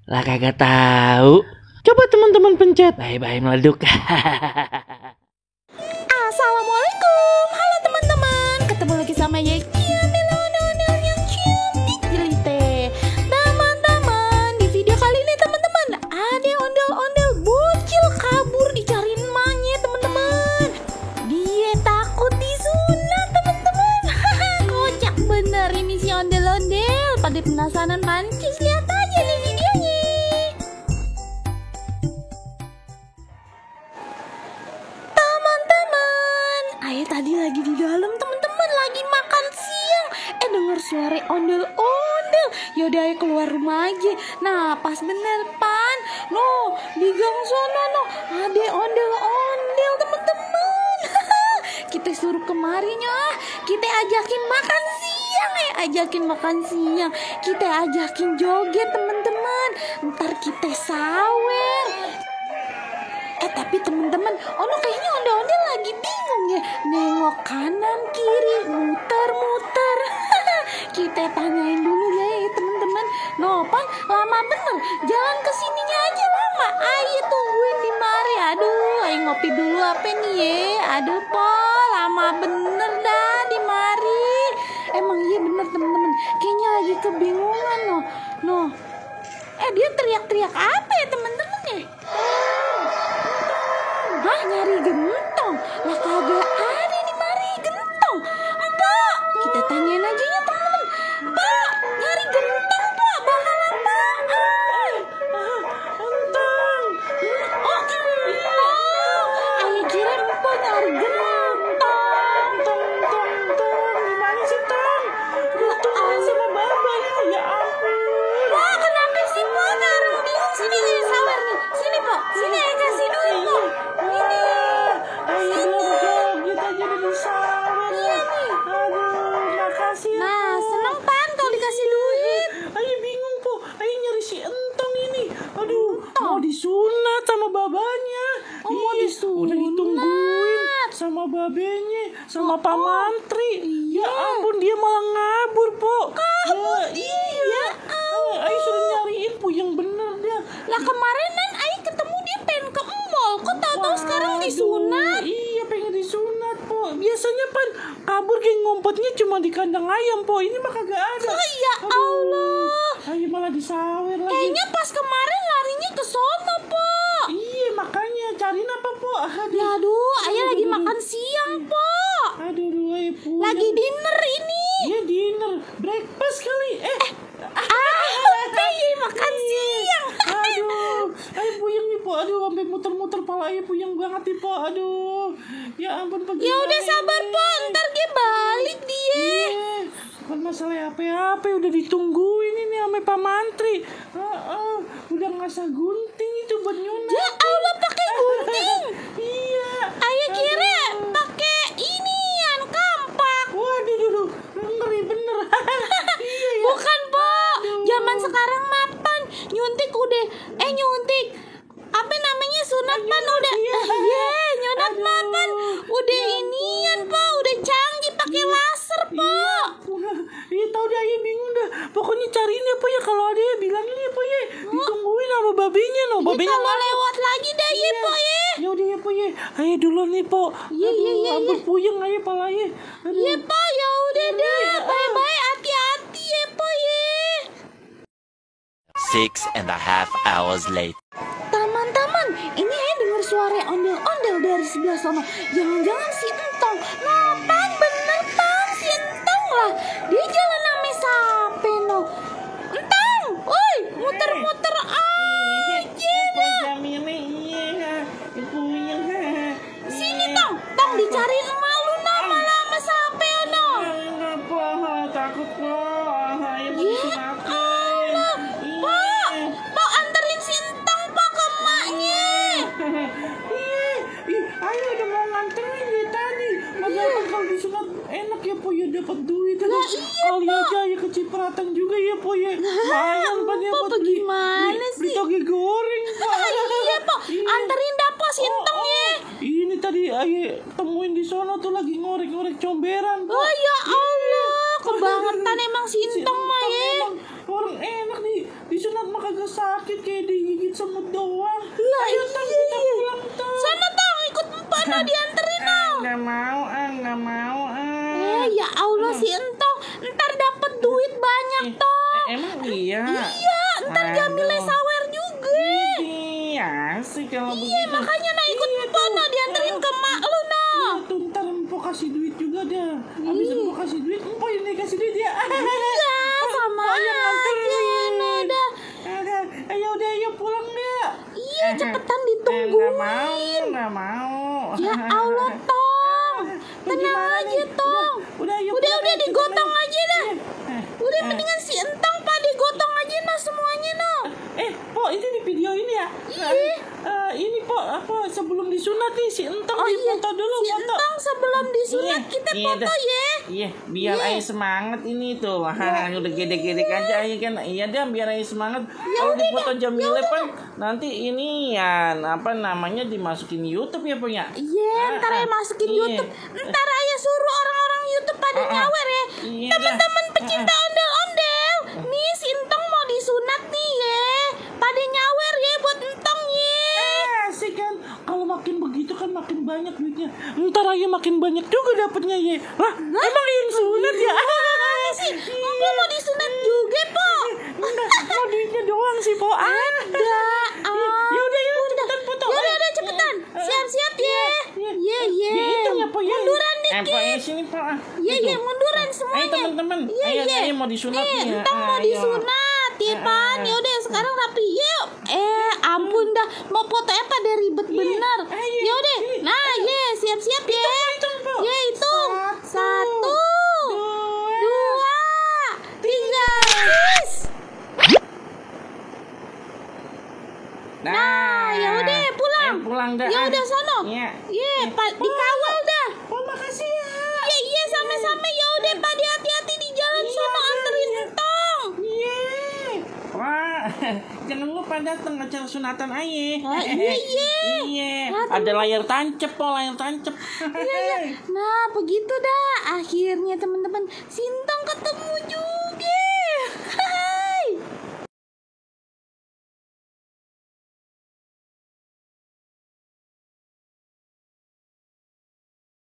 Lah kagak tahu. Coba teman-teman pencet. Bye-bye meleduk. Assalamualaikum. Halo teman-teman. Ketemu lagi sama Yeki ondel-ondel yang cantik jelite. Teman-teman, di video kali ini teman-teman ada ondel-ondel bocil kabur dicariin emaknya teman-teman. Dia takut disunat teman-teman. Kocak bener ini si ondel-ondel. Pada penasaran pancis, lihat aja nih videonya. Ayah tadi lagi di dalam teman-teman, lagi makan siang. Dengar suara ondel-ondel. Yaudah ayah keluar rumah aja. Nah pas bener pan, no di gang sana no ada ondel-ondel teman-teman. Kita suruh kemarinya, kita ajakin makan siang ajakin makan siang. Kita ajakin joget teman-teman. Ntar kita sawer. Tapi teman-teman, kayaknya ondel-ondel lagi bingung ya. Nengok kanan kiri, muter-muter. Kita tanyain dulu ya teman-teman. Pan, lama bener. Jalan kesininya aja lama. Ayo tungguin di mari. Aduh, ayo ngopi dulu apa nih ya. Aduh, lama bener dah di mari. Emang iya bener teman-teman. Kayaknya lagi kebingungan no. Dia teriak-teriak apa ya teman-teman ya? Nyari gentong. Lah kagak ada di mari gentong. Mbak, kita tanyain aja ya teman-teman. Mbak, nyari gentong Pak, bakalan apaan? Gentong. Ayo kira Mbak nyari gentong. Tong. Gimana sih Tong? Gentong sama Baba ini, ya ampun. Wah, kenapa sih Pak? Sekarang bingung. Sini nih sawer nih. Sini Pak, sini aja kasih duit Pak. Nah, seneng pan kalau dikasih duit. Ayo bingung po, ayo nyari si Entong ini. Aduh, mau disunat sama babanya. Mau disunat. Udah ditungguin sama babenya, sama Pak Mantri. Ya ampun, dia malah ngabur po. Kabur dia. Ayo suruh nyariin po yang bener dia. Lah kemarinan ayo ketemu dia pengen ke mall. Kok tahu-tahu sekarang disunat? Iya, pengen disunat po. Biasanya pan kabur kayak ngumpetnya cuma di kandang ayam po. Ini mah kagak ada. Oh ya Allah. Ayo malah disawer lagi. Kayaknya pas kemarin larinya ke sono po. Iya, makanya cariin apa po? Aduh, ayah lagi makan siang po. Aduh, ayo po. Lagi dinner ini. Iya, dinner. Breakfast kali. Iya makan siang. Aduh, ayo puyeng nih po. Aduh, sampai muter-muter pala ayo puyeng banget nih po. Aduh, ya ampun pergi. Ya udah sabar po, ntar dia balik dia. Iya, bukan masalah apa-apa, udah ditungguin ini sama Pak Mantri. Udah ngasah gunting itu buat nyunat. Ya Allah pakai gunting. Iya. Ayah kira pakai inian kampak. Waduh, ngeri bener. Iya ya. Bukan po, zaman sekarang mapan nyuntik udah nyuntik apa namanya sunat pan udah nyunat mapan udah inian po, udah canggih pakai laser po. Iya tahu deh, ayah bingung dah. Pokoknya cariin ya po ya, kalau ada ya bilangin ya po ya. Ditungguin sama babenya no. Babenya Kalau lewat lagi dah ya po ya. Ya udah ya po ya. Ayo duluan nih po. Iya. Ampun puyeng ayo pala ya. Iya po, ya udah dah. Bye-bye, hati-hati ya po ya. 6.5 hours later. Teman-teman, ini dengar suara ondel-ondel dari sebelah sana. Jangan-jangan si Entong. Pan, bener pan, si Entong lah. Dia jalan sama sape no. Entong, woi, muter-muter aja dah. Sini Tong dicariin malu nama lama sape no. Takut po. Ya Allah, Pak anterin si Entong Pak ke emaknya. Ayo udah mau nganterin ya tadi. Padahal kalau disunat enak ya po ya, dapat duit. Kali aja ya kecipratan juga ya po ya. Lumayan pan ya Pak, gimana sih? Beli toge goreng po. Iya Pak, anterin dah Pak si Entong ya. Ini tadi ayo temuin di sono tuh lagi ngorek-ngorek comberan po. Oh ya Allah, kebangetan emang si Entong mah ya. orang enak nih disunat mah kagak sakit kayak digigit semut doang. Lah Ayo Tang, kita iya. pulang Tang. Sana Tong, ikut Empan no dianterin no. Nggak mau. Ya Allah si Entong, ntar dapet duit banyak Tong. Emang iya? Iya, ntar Jamile sawer juga. Iya sih kalau Iya, begitu. makanya nah ikut Empon no dianterin ke mak lu no. Tuh ntar Empok kasih duit juga dah. Habis Empok kasih duit, Empok ini kasih duit ya. Iya, sama aja no dah. Ayo pulang deh. Iya, cepetan ditungguin. Nggak mau. Ya Allah Tong, tenang aja Tong. Udah digotong aja dah. Udah mendingan si Entong pak digotong aja no semuanya no. Po, itu di video ini ya? Iya. Ini po, apa sebelum disunat nih si Entong foto dulu Si foto. Entong sebelum disunat kita foto ya. Iya, biar Ayah semangat ini tuh. Udah gede-gede aja Ayah kan. Iya dah, biar Ayah semangat. Kalau di foto Jamile kan nanti ini ya apa namanya dimasukin YouTube ya punya. Iya, ntar Ayah masukin Iya. YouTube. Ntar Ayah suruh orang-orang YouTube pada nyawer ya. Iya Teman-teman pecinta ondel-ondel, nih si Entong mau disunat nih ya. Pada nyawer ya buat Entong ya. Asik kan. Kalau makin begitu kan makin banyak duitnya. Ntar Ayah makin banyak juga dapatnya ya. Lah, emang yang sunat ya? Sih, Mpok mau disunat juga, Po. Enggak, mau duitnya doang sih, Po. Ada. Yaudah, cepetan foto. Yaudah, cepetan. Siap-siap ya. Iya. Dihitung ya, Po ya. Munduran dikit. Po, sini, Po. Iya, munduran semuanya. Ayo teman-teman. Iya. Ayo mau disunat nih. Nih, Entong mau disunat, ya, Pan. Yaudah, sekarang rapi. Yuk. Ampun dah. Mau fotonya pada ribet bener. Yaudah. Nah, siap-siap ya. Ya, hitung. 1, 2, 3. Yes. Nah, yaudah pulang. Pulang dah. Ya udah sono. Iya. Pak dikawal dah. Oh, makasih ya. Iya sama-sama. Ya udah Pak hati-hati di jalan sono anterin Entong. Iya. Wah, jangan lupa datang acara sunatan Ayah. Iya. Iya. Nah, Ada layar tancep, Po, layar tancep. Iya. Nah, begitu dah. Akhirnya teman-teman, Sintong ketemu juga.